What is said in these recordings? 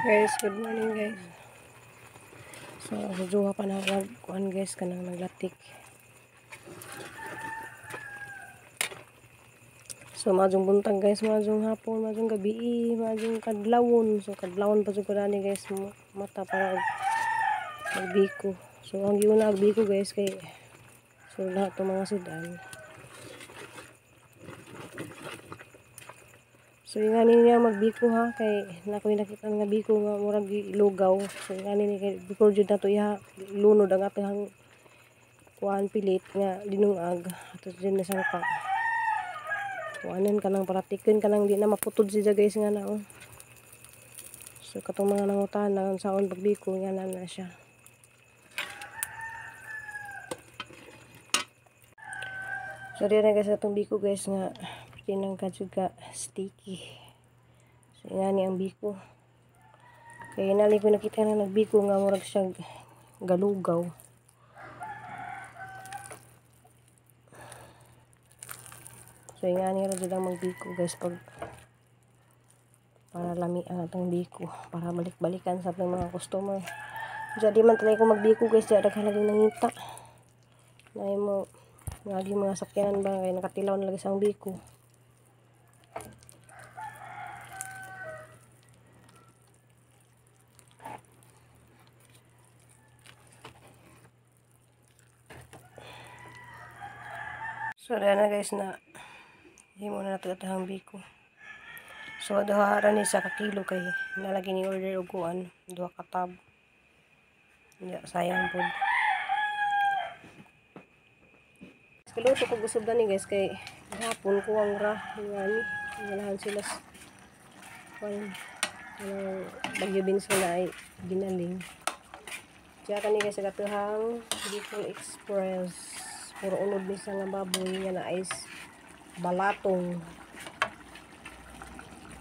Guys, good morning guys. So, sa juha pa na nagkuan guys, kanang naglatik. So, maadjong buntag guys, maadjong hapon, maadjong gabi, maadjong kadlawon. So, kadlawon pa jud ko dani guys, mata para magbiko. So, ang giuna og biko guys kay so lahat tong mga sudan. So ingani niya magbiko ha kay nakoy nakita nga biko nga murag ilugaw. So ingani ni kay before jud nato iha lunod ang atong kuan pilit nga dinungag ato jud na sangka. Kuanan kanang pratikin kanang di na maputod siya guys nga na oh. So katong mga nangutana saon pagbiko nga na na siya. So dire guys atong biko guys nga tinang ka juga sticky. So ingani ang biko. Kay nali ko nakita na nagbiko nga murag siya galugaw. So ingani ra jud ang magbiko guys pag para lami ang atong biko para balik-balikan sa atong mga customer. Jadi man talaga ko magbiko guys, di daghan lagi nangita. Nay mo lagi mga sakyanan ba kay nakatilaw na lagi sa ang biko. So na guys na himo na nato atong biko. So duha ra ni sa ka kilo kay nalagi ni order og kuan duha ka tab. Ya sayang pud. Kaluto ko gusod ani guys kay hapon kuwang ra ngani ngalahan sila kuan ano Bagyo beans na ay ginaling. Diya kani guys sa katuhang Bicol Express. Puro unod ni siya nga baboy nga na is balatong.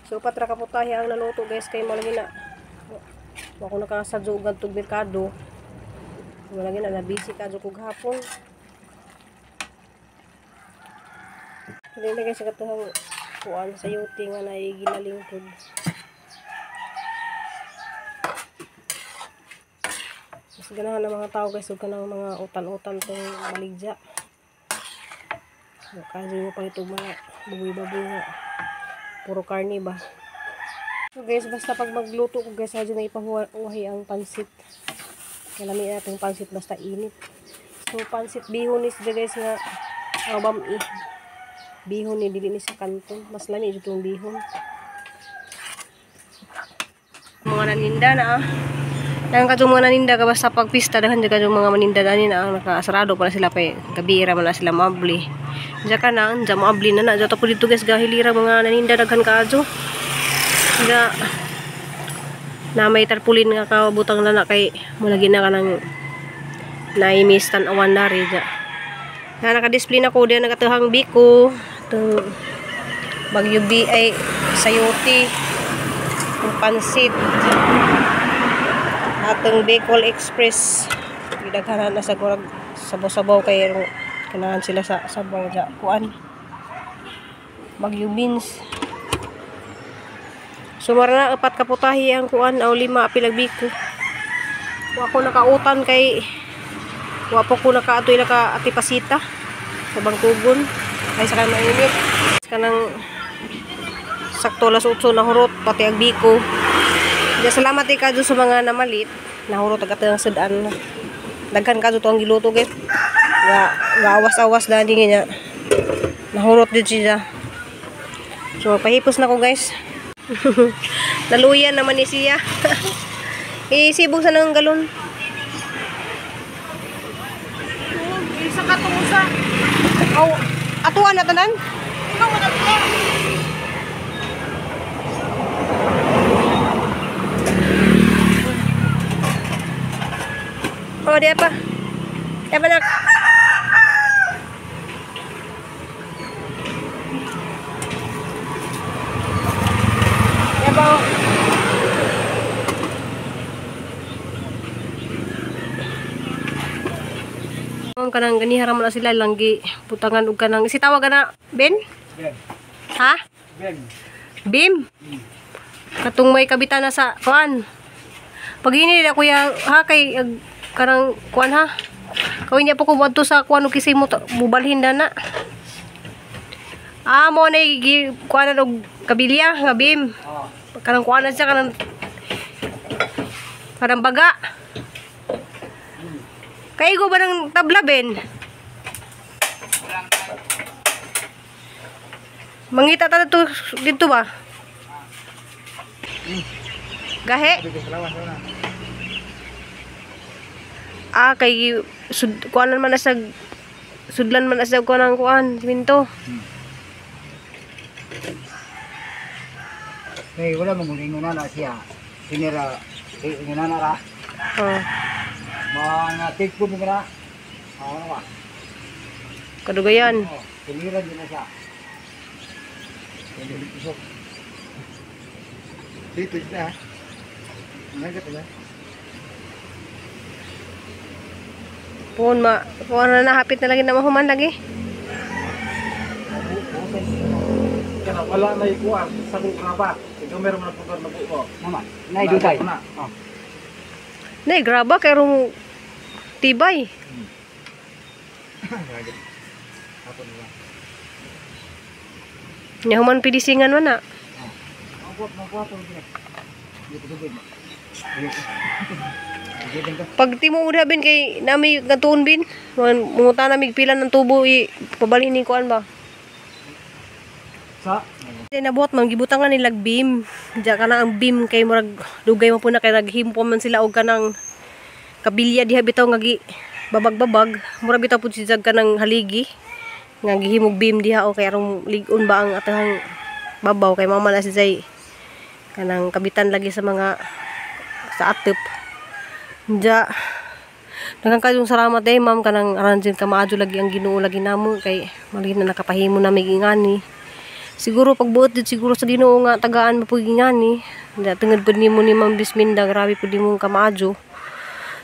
So patra ka putahe ang naluto guys kay mo lagi na wa ko nakasadyo og adtong merkado. Mo lagi na busy ka jud kog hapon. Dili na guys sa katuhang kuan sa yuti nga naay ginaling pud. Mas ganahan ng mga tao guys ug kanang mga utan-utan tong baligya. So, kasi mo pa ito mga baboy-baboy nga. Puro karne ba. So guys, basta pag magluto ko guys, sadyo na ipahuwahi ang pansit. Kalami natin pansit basta init. So pansit bihon is guys nga bami. Bihon ni dili ni sa kanton. Mas lami jud tong bihon. Mga naninda na ah. Daghan kadtong mga naninda ka basta pag pista daghan jud kadtong mga maninda dani na ang nakasarado pa na sila pay gabi ra man na sila moabli. Diya ka na, diya moabli na na. Diya to po dito guys gahilira mga naninda daghan kaadto. Diya na may tarpulin nga kabutang na na kay mulagi na kanang naimiss tan-awan na ri diya. Na naka-display na ko diya nagatuhang biko, itong Bagyo B ay sayote, itong pansit. Atong Bicol Express gidaghanan na sa gurag sabaw-sabaw kay kanahan sila sa sabaw ja kuan Bagyo beans. So mara na apat ka putahe ang kuan aw lima apil ang biko. Wa ko nakautan kay wa pa ko nakaatoy naka atipasita sa bangkugon kay sa kanang mainit kanang sakto las 8 na hurot pati ang biko. Ya, salamat eh kadyo sa mga namalit. Nahurot agad ang sudan. Daghan kadyo to ang giluto guys. Ga awas-awas dani niya. Nahurot jud siya. So pahipos na ko guys. Naluyan naman ni siya. Isibog sa nang galon. Isa ka tungusa. Aw, atuan na tanan. Ikaw man atuan. Oh, di apa? Di apa nak? Di apa? Ang kanang ganiha ra man sila langgi putangan og kanang si tawag na Ben? Ben. Ha? Ben. Bim? Katong may kabitan na sa kuan. Pag ini na kuya ha kay kanang kuan ha. Kawin niya po ko adto sa kuan og kisay mo mubalhin na na. Ah, mo na kuan na og kabilya nga beam. Oh. Kanang kuan na siya kanang kanang baga. Kaigo ba ng tabla ben? Mangita ta to dito ba? Gahe? Ah, kay sud kuanan man na sa sudlan man na sa kuan ang kuan, simento. Hey, wala mo ngunay na siya. Sinira, eh, nguna na ra. Oh, Mga tigpo mo na. Ano ba? Kadugayan. Oh, sinira din na siya. Dito siya. Ano ka? Puon ma, kuan na nahapit na lagi na mahuman lagi. Kaya wala na ikuan sa kong graba. Ikaw meron na pugor na buo. Naman, naidutay. Na. Oh. Nay, graba kay rong tibay. Nya human pidisingan man na. Pag timuod bin kay nami gatuon bin, munguta na mig pila ng tubo i pabalhin ni kuan ba. Sa Kay nabuhat man gibutangan nila beam. Diya kana ang beam kay murag dugay man po na kay naghimpo man sila og kanang kabilya diha bitaw nga gi babag-babag. Murag bitaw pud si jag kanang haligi nga gihimog beam diha o kay arong lig-on ba ang atahang babaw kay mama na si Zay kanang kabitan lagi sa mga sa atop. Diya daghang kayong salamat eh ma'am kanang aran jud ka maadyo lagi ang Ginoo lagi namo kay mali na nakapahimo na mig ingani. Siguro pagbuot jud siguro sa Ginoo nga tagaan mo pud ingani. Diya tungod pud nimo ni Ma'am Bisminda, grabe pud nimo kamaadyo.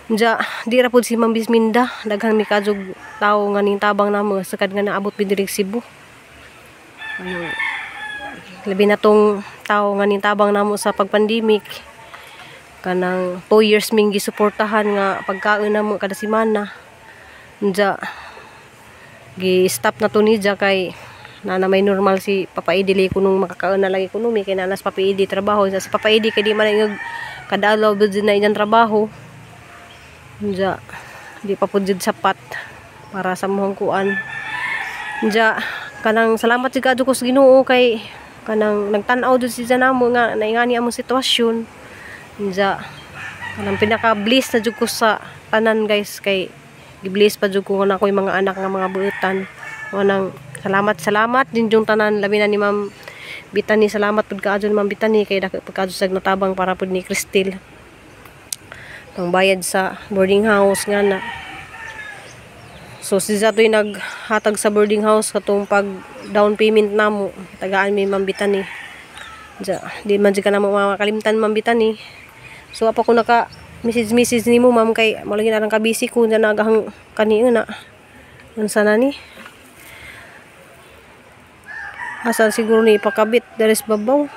Diya di ra pud si Ma'am Bisminda, daghan mi kaadyo tawo nga ning tabang namo sakad nga naabot mi diri Cebu. Ano, labi na tong tawo nga ning tabang namo sa pagpandemic. Kanang 2 years ming gisuportahan nga pagkaon namo kada semana. Diya gi-stop na to ni Diya kay nana may normal si Papa Edi lay kunong makakaon na lagi kuno mi kay nanas Papa Edi trabaho sa si Papa Edi kay di man ingog kada adlaw jud na iyang trabaho. Diya di pa pud jud sapat para sa muhang kuan. Diya kanang salamat jud kadto ko sa Ginoo kay kanang nagtan-aw jud si Diya namo nga naingani among sitwasyon. Diya kanang pinaka-bliss na jud ko sa tanan guys kay gi-bliss pa jud ko nga ako'y mga anak nga mga buutan. Wanang salamat salamat din yung tanan labi na ni Ma'am Bitani, salamat pud kaadyo ni Ma'am Bitani kay dako pud kaadyo sa natabang para pud ni Cristel pangbayad sa boarding house nga na. So si Zatoy naghatag sa boarding house katong pag down payment namo tagaan mi Ma'am Bitani. Diya, di man jud ka na makalimtan Ma'am Bitani. So apa ko naka message message nimo ma'am kay mo lagi na lang ka busy ko diyan nagahang kani na. Unsa na ni? Asa siguro ni ipakabit diri sa babaw.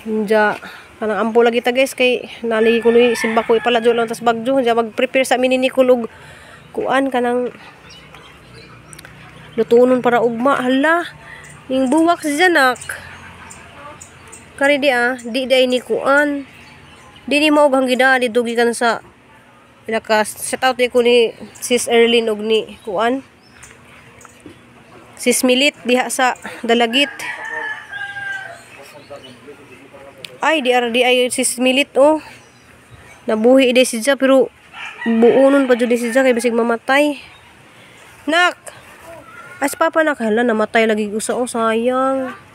Diya kanang ampo lagi ta guys kay naligi ko ni simba ko ipaladyo lang tas bagyo. Diya mag-prepare sa mini ni kulog kuan kanang lutuonon para ugma. Hala, ning buwak si Janak. Kari di ah, di day ni kuan. Di ni maog ang gida dito gikan sa naka set out ni ko ni Sis Erlyn og ni kuan. Sis Milit diha sa Dalagit. Ay di ara di ay Sis Milit oh. Nabuhi di si Ja pero buonon pa jud si Ja kay bisig mamatay. Nak. As papa nak hala namatay lagi usa oh sayang.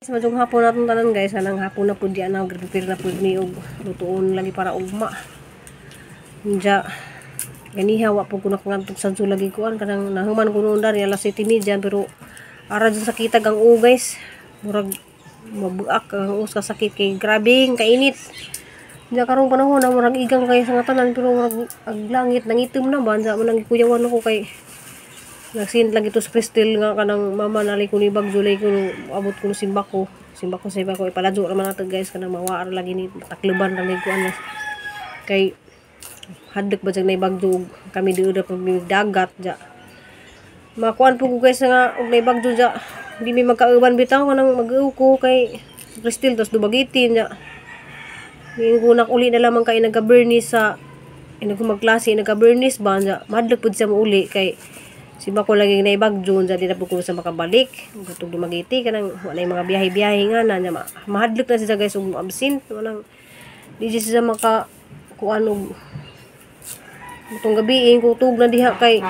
Madyong hapon natong tanan guys, anang hapon na pud di ana prepare na pud ni og lutuon lagi para ugma. Diya ganiha wa pud ko nakangadto sa zoo lagi kuan kanang nahuman ko noon dari alas 7:30 pero ara jud sakitag ang uo guys. Murag mabuak ang uo sa sakit kay grabe kainit. Diya karong panahon na murag igang kay sa nga tanan pero murag ang langit nangitim na ba diya man ang gikuyawan ako kay Nagsin lagi to sa Crystal nga kanang mama nalay ko ni bagyo lay ko abot ko no simbako. Simbako sa iba ko ipaladyo ra man nato guys kanang mawaar lagi ni takluban ra ni kuan kay hadlok ba jag nay bagyo kami diuda pag dagat ja. Makuan po ko guys nga og nay bagyo ja di mi magkauban bitaw kanang mag-uw ko kay Crystal tos Dumaguete ja. Miingon uli na lamang kay nagka-Bernice sa nagkumagklase nagka-Bernice ba ja madlok pud siya mouli kay si bako lagi na ibagyo dyan di na po ko sa makabalik gatong Dumaguete kanang wala yung mga biyahe-biyahe nga na niya mahadlok na siya guys ug absent walang di siya maka kuan og itong gabi kung tug na diha kay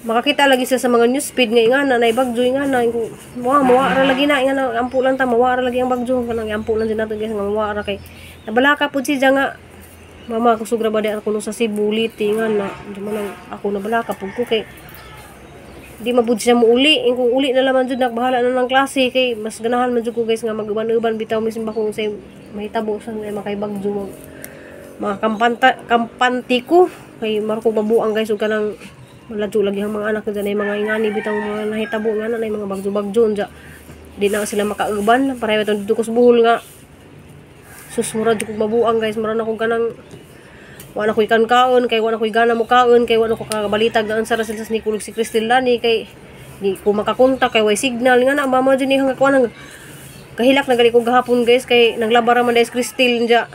makakita lagi siya sa mga newsfeed nga ingana na ibagyo ingana kung mawa mawa ra lagi na ingana ampo lang ta mawa ra lagi ang bagyo kanang ampo lang din nato guys nga mawa ra kay nabalaka pud siya nga mama kusog ra ba di ako no sa Cebu Leyte nga na di man lang ako nabalaka pud ko kay di mabud siya muuli. Kung uli na laman jud nagbahala na ng klase kay mas ganahan man jud ko guys nga mag-uban-uban bitaw misin ba kung say mahitabo sa mga makaibagyo mga kampanti ko kay marko mabuang guys ug kanang maladyo lagi ang mga anak dyan ay mga ingani bitaw mga nahitabo nga na mga bagyo-bagyo unja di na sila makauban pareho itong dito ko sa Bohol nga sus mura jud kog mabuang guys mura na kog kanang wala ko'y kankaon kay wala ko'y gana mo kaon kay wala ko kabalitag na unsa ra sila sa nikulog si Crystal Lani kay di ko makakontak kay way signal nga na mama jud ni hang kuan ang kahilak na gali ko gahapon guys kay naglaba ra man dahil si Crystal unja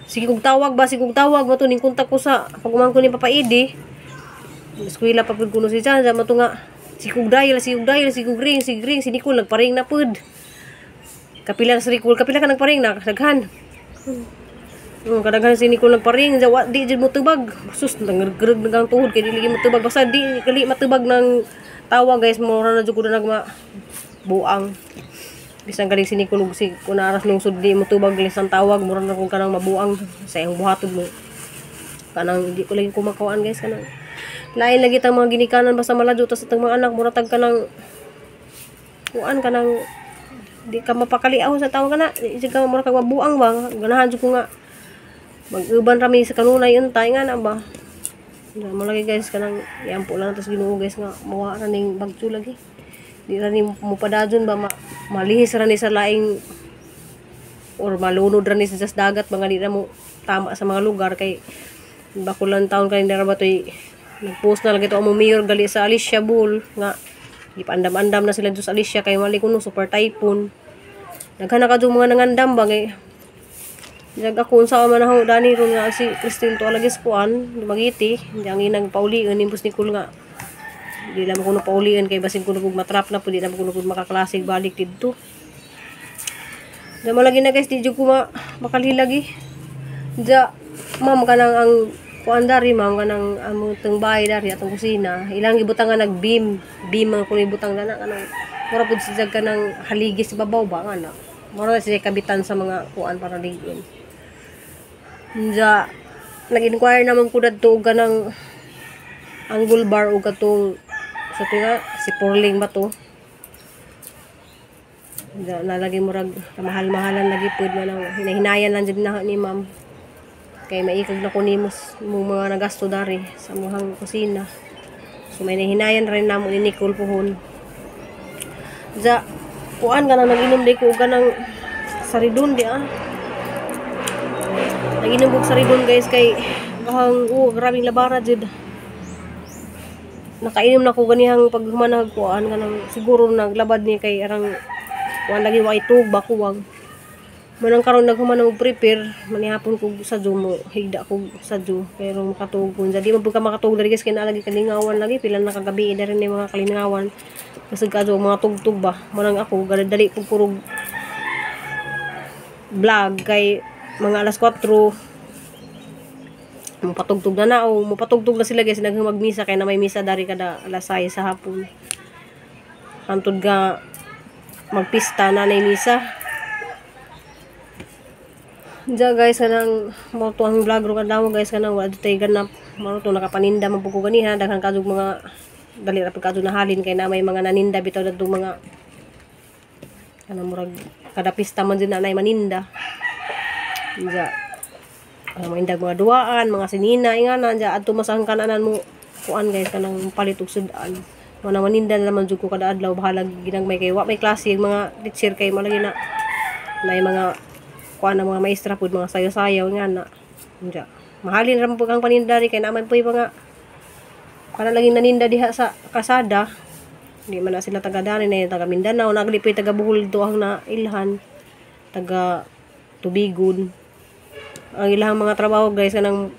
sige kog tawag ba sige kog tawag mato ning kontak ko sa pagumangko ni Papa Edi eskwela pa pud kuno si Jaja mato nga sige kog dial sige kog ring sige ring si Nicole nagparing na pud kapila sa Nicole kapila ka nagparing na daghan. Kadaghan si Nicole nagparing jawa di jud mo tubag sus nangreg nagang tuhod kay dili mo tubag basta di kali matubag ng tawag guys mura na jud ko na nagma buang bisan galing si Nicole ug si kunaras lungsod di mo tubag lisan tawag mura na kung kanang mabuang sa iyang buhaton mo kanang di ko lagi kumakawaan guys kanang lain lagi tang mga ginikanan basta maladyo tas atong mga anak mura tag kanang kuan kanang di ka mapakaliaw sa tawag kana di ka mura kag mabuang ba ganahan jud ko nga mag-uban rami sa kanunay untay nga na ba mo lagi guys kanang iampo lang tas Ginoo guys nga mawa ra ning bagyo lagi di ra ni mupadajon ba malihis ra ni sa laing or malunod ra ni sa dagat mga di ra mo tama sa mga lugar kay bakulan taon kay ra ba toy nagpost na lagi to ang mayor gali sa Alicia Bull nga gipaandam-andam na sila sa Alicia kay mali kuno super typhoon daghan na kadto mga nangandam ba kay jag ako unsa man ako dani ron nga si Christine to lagi sa kuan Dumaguete hindi ang inang paulion nimbus ni Nicole nga di lang ko paulion kay basin kuno kog matrap na pud di lang kuno kog makaklase balik didto. Damo lagi na guys di jud ko makalilagi ja ma'am kanang ang kuan dari ma'am kanang among teng bahay dari atong kusina ilang gibutangan nag beam beam ang kuno ibutang na kanang mura pud siya kanang haligi sa babaw ba nga na mura siya kabitan sa mga kuan para ligin. Nja nag-inquire naman ko dadto og kanang angle bar og katong sa tinga si Porling ba to. Nja nalagi murag kamahal-mahalan lagi pud man ang hinahinayan lang jud na ni ma'am. Kay maikag na ko nimo mga nagasto dari sa muhang kusina. So may nahinayan rin namo ni Nicole puhon. Nja kuan kanang nag-inom di ko og kanang saridon di ah. Nag-inom og saridon guys kay ang grabing labara jud. Nakainom na ko ganihang paghumanag kuan kanang siguro naglabad ni kay arang kuan lagi wa itug bakuwang. Manang karon naghuman og prepare manihapon ko sa mo higda ko sa pero makatuog ko di man pud ka makatuog diri guys kay naa lagi kalingawan lagi pila na kagabi na rin ni mga kalingawan kasi kadto mga tugtog ba manang ako dali pud kurog vlog kay mga alas 4 mupatugtog na na o mupatugtog na sila guys nagmisa kay na may misa dari kada alas 6 sa hapon hantod ga magpista na nay misa. Diya guys kanang mo to ang vlog ro kadlaw guys kanang wala tay ganap mo to nakapaninda man pud ko ganiha daghan kadtog mga dali ra pud kadto nahalin kay na may mga naninda bitaw dadto mga kanang murag kada pista man jud na nay maninda. Diya ang mga indag mga duaan mga sinina ingana diya adto masahang kananan mo kuan guys, kanang palit og sudan. Mana maninda na naman jud ko kada adlaw, bahalag ginagmay kay wa may klase ang mga teacher kay malagi na may mga kuan na mga maestra pud, mga sayo-sayaw nga na. Unja. Mahalin ra man pud ang paninda ri kay naman puy mga kana lagi naninda diha sa kasada. Di man na sila taga dani na taga Mindanao, nagli puy taga Bohol do ang na ilhan, taga Tubigon. Ang ilang mga trabaho guys, kanang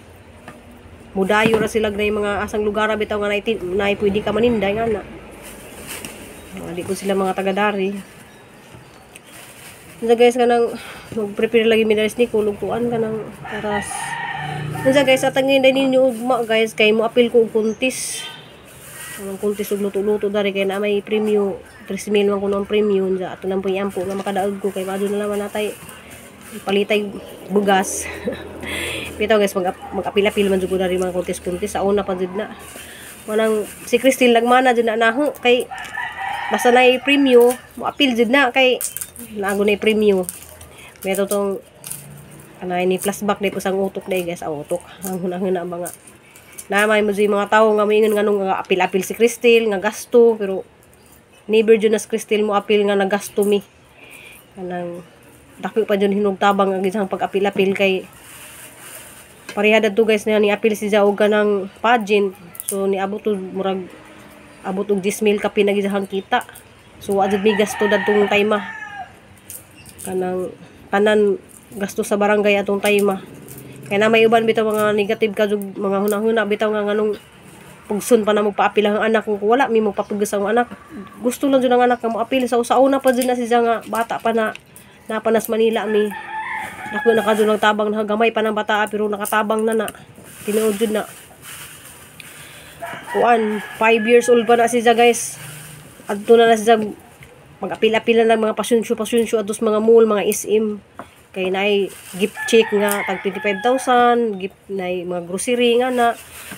mudayo ra sila gnay mga asang lugar ra bitaw nga naay pwede ka maninda nga na. Mga di po sila mga taga dari. Unsa guys, kanang mag-prepare lagi mi ni kulog kuan kanang taras. Unsa guys, atang ngayon ninyo ugma guys kay mo apil ko og kuntis. Ang kuntis og luto-luto dari kay na may premyo 3,000 man kuno ang premyo, unsa ato nang puy ampo nga makadaog ko kay maadto na naman natay palitay bugas. Bitaw guys, mag-apil-apil man jud ko dari mga kuntis-kuntis sa una pa jud na. Manang si Christine lagmana jud na naho kay basta na premyo, mo apil jud na kay naago na premyo. Meto tong anay ni flashback di po sang utok day guys, ah, utok. Ang hunang-huna mga namay mo jud mga tawo nga moingon nganong nga apil-apil si Christine nga gasto, pero never jud na si Christine mo apil nga nagasto mi. Kanang dako pa jud hinugtabang ang isang pag-apil-apil kay pareha dadto guys na ni apil si Jao kanang pageant. So niabot og murag abot og 10,000 ka pinagizahang kita. So wa jud mi gasto dadtong time. Kanang tanan gasto sa barangay atong time. Kay na may uban bitaw mga negative ka jud mga hunahuna bitaw nga nganong pugson pa na magpaapil ang anak kung wala mi magpapugos ang anak. Gusto lang jud ang anak nga moapil sa usauna pa jud na siya nga bata pa na napanas Manila mi. Dako na kadto ng tabang na gamay pa ng bata pero nakatabang na na. Tinuod jud na. Kuan, 5 years old pa na siya guys. Adto na na siya mag-apil-apil na lang mga pasunsyo-pasunsyo adto sa mga mall, mga SM. Kay naay gift check nga tag 25,000, gift naay mga grocery nga na.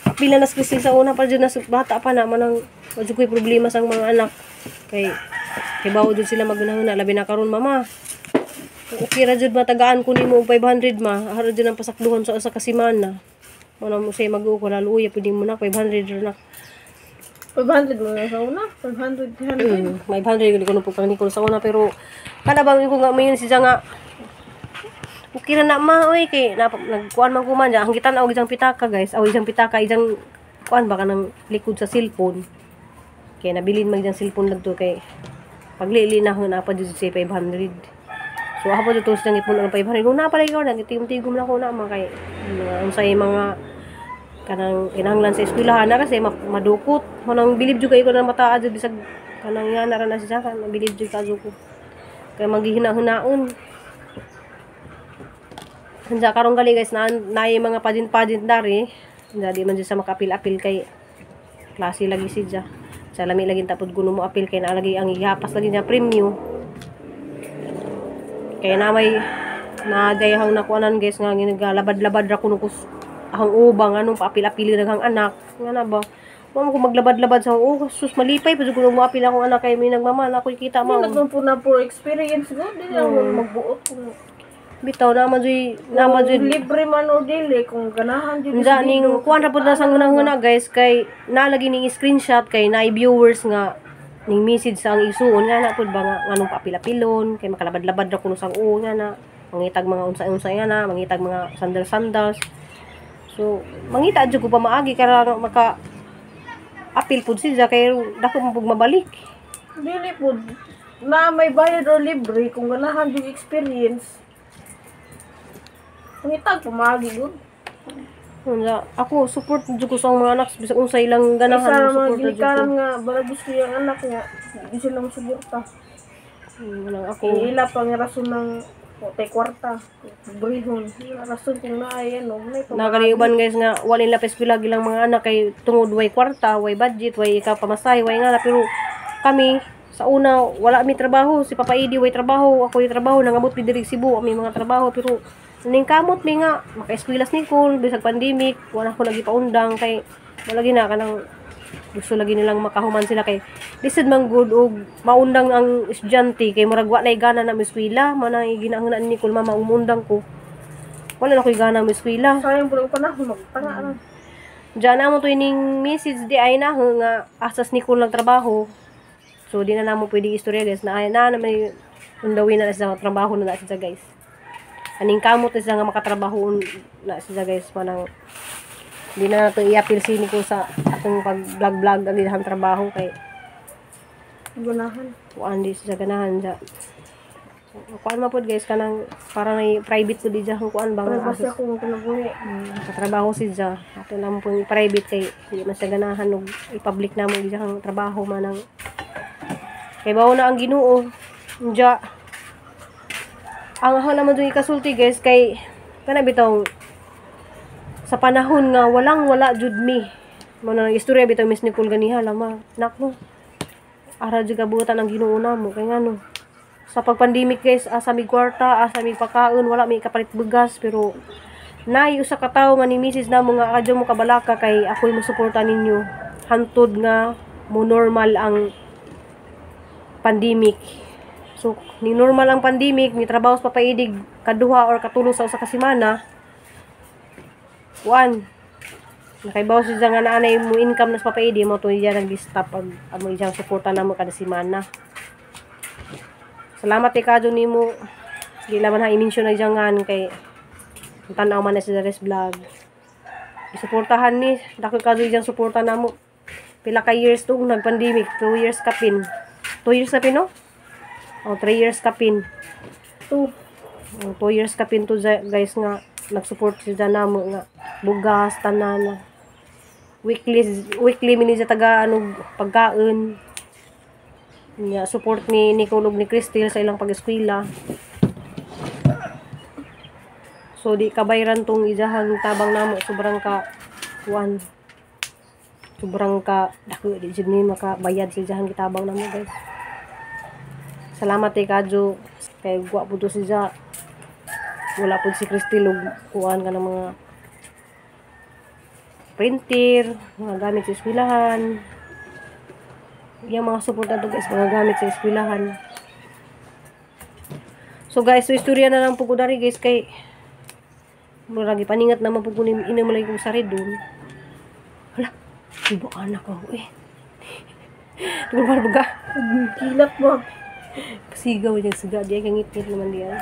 Apil na na si Christine sa una pa jud na bata pa na manang wa jud ko'y problema sa mga anak. Kay kibaw jud sila magunahuna labi na karon, mama. Okay ra jud matagaan ko nimo og 500 ma. Haro jud ang pasakduhan sa usa ka semana. Muna mo say mag-uko lalo pwede mo na 500 ra na. 500 mo na sa una? 500, 300. 500 gud ko po kang Nicole sa una pero kada bang ko nga mayon siya nga okay ra na ma oy kay na, nagkuan man ko man ang gitan-aw isang pitaka guys, aw isang pitaka isang kuan baka nang likod sa cellphone. Kay nabilin man isang cellphone dagto kay paglili na na pa jud siya 500. So ako dito sa ipon ang 500 kung na pala ikaw nagtigom-tigom lang ko na mga kay unsay mga kanang kinahanglan sa eskwelahan na kasi madukot. Manang bilib jud kayo ko na mataa jud bisag kanang yan ra na siya kanang bilib jud kayo ko. Kay maghihina-hinaon. Hanja karon gali guys na naay mga pageant-pageant dari. Hanja di man jud sa makapil-apil kay klase lagi siya. Sa lami lagi tapod kuno mo apil kay naalagi ang ihapas lagi niya premyo. Kaya na may nagayahang nakuanan guys nga ginagalabad-labad ra kuno kus ang ubang anong paapil-apil naghang anak nga na ba. Wa mo ko maglabad-labad sa oh sus malipay pud kuno mo apil akong anak kay may nagmama na ako'y kita Hindi mo. nagmampo na for experience ko. Di na magbuot kung Bitaw naman jud naman jud libre man o dili kung ganahan jud Unsa ning kuan ra pud na sa hunahuna guys kay nalagi ning screenshot kay naay viewers nga ning message sa ang isuon nga na pud ba nga nganong paapil-apilon kay makalabad-labad ra kuno sang uo nga na mangitag mga unsa-unsa nga na mangitag mga sandal-sandals. So mangita jud ko pa maagi kara maka apil pud siya kay dako man pud mabalik. Dili pud na may bayad or libre kung ganahan jud experience. Pangitag pumagi gud. Unsa ako support jud ko sa mga anak bisag unsa ilang Isa ganahan mga support jud ko. ginikanan nga bara gusto yung anak nga di sila mosuporta. Walang ako. Kay ila pang rason ng tay kwarta, brihon. Rason kung naay ano, may Nakaliuban guys nga wala nila eskwela gilang mga anak kay tungod way kwarta, way budget, way ikaw pamasahe, way nga na pero kami sa una wala mi trabaho, si Papa Edi way trabaho, ako way trabaho, nangabot mi diri Cebu, ami mga trabaho pero ning kamot mi nga maka-eskwelas ni Nicole bisag pandemic, wala ko lagi paundang kay wala gina kanang gusto lagi nilang makahuman sila kay lisod man good og maundang ang estudyante kay murag wa nay gana na eskwela, man ang ginahunaan ni Nicole, mama umundang ko. Wala na ko'y gana mo eskwela. Sayang po ang panahon magtanga ra. Diyan na mo to ining message di ay na nga asas ni Nicole nagtrabaho. So di na namo pwede istorya guys na ay na may undawin na sa trabaho na na siya guys. Aning kamot na siya nga makatrabaho na siya guys, manang di na nato i-appeal si Nicole sa atong pag vlog vlog ang ilahang trabaho kay Gunahan. Kuan di siya ganahan siya. Kuan man pod guys kanang para may private po di siya kung kuan ba nga Para basta asas ako kinabuhi. Katrabaho si siya. Ato lang po yung private kay hindi man siya ganahan og i-public na mo siya ang trabaho man ang kay bawo na ang Ginoo. Unja ang ako naman yung ikasulti guys kay kana bitaw sa panahon nga walang wala jud mi mo na ang istorya bitaw Miss Nicole ganiha lama nako ara jud kabutan ang Ginoo namo kay ngano sa pag-pandemic guys, asa mig kwarta, asa mig pagkaon, wala may kapalit bugas, pero nay usa ka tawo nga ni misis namo nga adyo mo kabalaka kay ako'y mosuporta ninyo hantod nga mo normal ang pandemic. So ni normal ang pandemic, ni trabaho sa papaidig kaduha or katulo sa usa ka semana. Kuan nakaibaw siya nga naanay mo income na sa papaidi mo to iya nag-stop ang amo iyang suporta namo kada semana. Salamat kay kadyo nimo. Di laman ha i-mention na diyan kay tan-aw man na sa Dares Vlog. Isuportahan ni dako kadyo diyang suporta namo. Pila ka years to nag-pandemic, 2 years kapin. 2 years kapin no? O 3 years kapin. 2. O, 2 years kapin to guys nga nag-support siya namo nga bugas tanan. Weekly weekly mini siya taga ano pagkaon. Nya support ni Nicole ug ni Cristel sa ilang pag-eskwela. So di kabayran tong ijahang tabang namo, sobrang ka kuan. Sobrang ka dako di jud ni makabayad sa ijahang gitabang namo guys. Salamat kay kadyo kay wa pud to siya. Wala pud si Cristel og kuan ka ng mga printer, mga gamit sa eskwelahan. Yung mga support na to guys, mga gamit sa eskwelahan. So guys, so istorya na lang po ko dari guys kay murag ipaningat naman po ko ni ina malay kong sari dun. Hala, iba anak ako eh. Tungkol para baga. Kilat ba? Pasigaw dyan, siga. Di ay ngit-ngit naman diyan.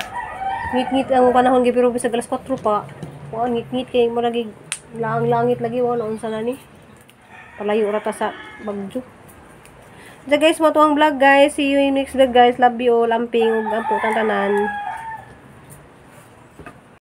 Ngit-ngit ang panahon kay pero bisag alas 4 pa. Kuan ngit-ngit kay murag laang-langit lagi wala unsa na ni. Palayo ra ta sa bagyo. So guys, mo to ang vlog guys. See you in next vlog guys. Love you all. Amping ug ampo tanan.